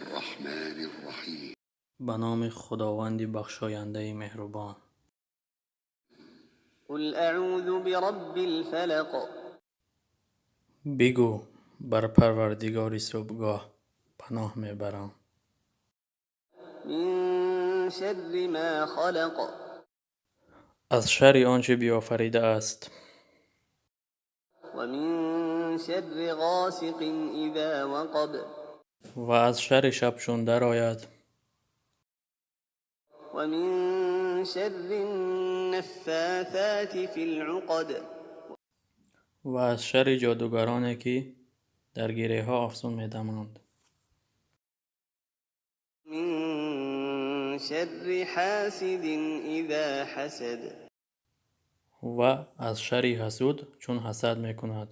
الرحمن الرحیم. Ба номи Худованди бахшояндаи меҳрубон. قل أعوذ برب الفلق. Бигӯ: бар Парвардигори субҳгоҳ паноҳ мебарам. من شر ما خلق. Аз шарри он чӣ биёфаридааст. ومن شر غاسق إذا وقب. Ва аз шарри шаб, чун дарояд. ومن شر النفاثات في العقد. Ва аз шарри ҷодугароне, ки дар гиреҳҳо афсун медаманд. من شر حاسد إذا حسد. Ва аз шарри ҳасуд, чун ҳасад мекунад.